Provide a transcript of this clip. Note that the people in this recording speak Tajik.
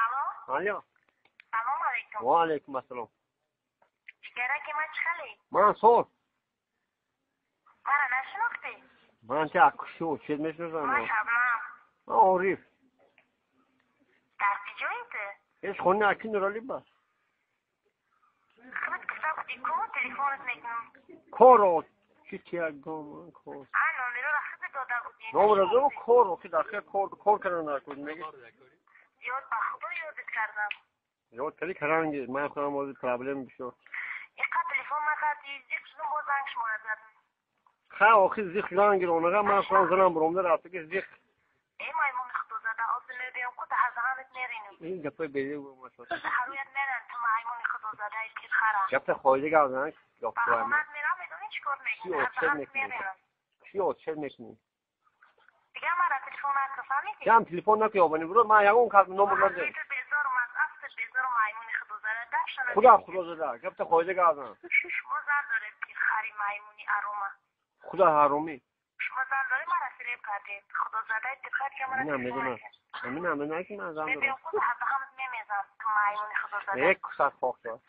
Алло. Алло. Салом алейкум. Ва алейкум ассалом. Ҷигараки ман, чӣ хеле? Ман соз. Мара нашинохтӣ? Ман ти акшу чиз мешиносам. Ман Шабнам. Ман Ориф. Дар куҷои ту? Ҳеч хони аки Нурали ба. Худат гуфта будӣ ку, телефонат мекунам. Коро чи чи ягон кор. А номероро худат дода будӣ. Номеро зо кор охи дар кор кор кардан накун меги. Ёд ба худо ёдат кардам. Ёд кардӣ, каранги ман худам ози проблем бисёр. Иқа телефон накардӣ, зиқ шудум, боз занг шуморо задам. Ха, охи зиқ шудан гиронага, ман худам занам буромда рафта ки зиқ. Э, маймуни худозада, ҳозир мебиём ку, даҳазаҳанат меринам. Ин гапои беҷо. Ҳаруят меран, ту маймуни худозадаи тирхара. Гапта хоида гап зан. Ба хонат мерам, медонӣ чӣ кор мекунӣ? Даҳазаҳанат меринам. Чӣ отшел мекунӣ? Дигар мара телефон накун, фаҳмидӣ? Ям телефон накун, ёбани буро, ман ягон кас номер надорам. Безорум, аз афтат безорум, маймуни худозада, дафшана. Худо худозада, гапта хоида гап зан. Шумо зан доред, тирхари маймуни арома. Худо ҳаромӣ. Шумо зан доред, мара фиреб кардед. Худозадаи тирхар, дигар мара Амина медонам. Амина медонам ки ман зан дорам. Мебиём ку, даҳазаҳанат мемезам, ту маймуни худозада. Як кусат хок шавад.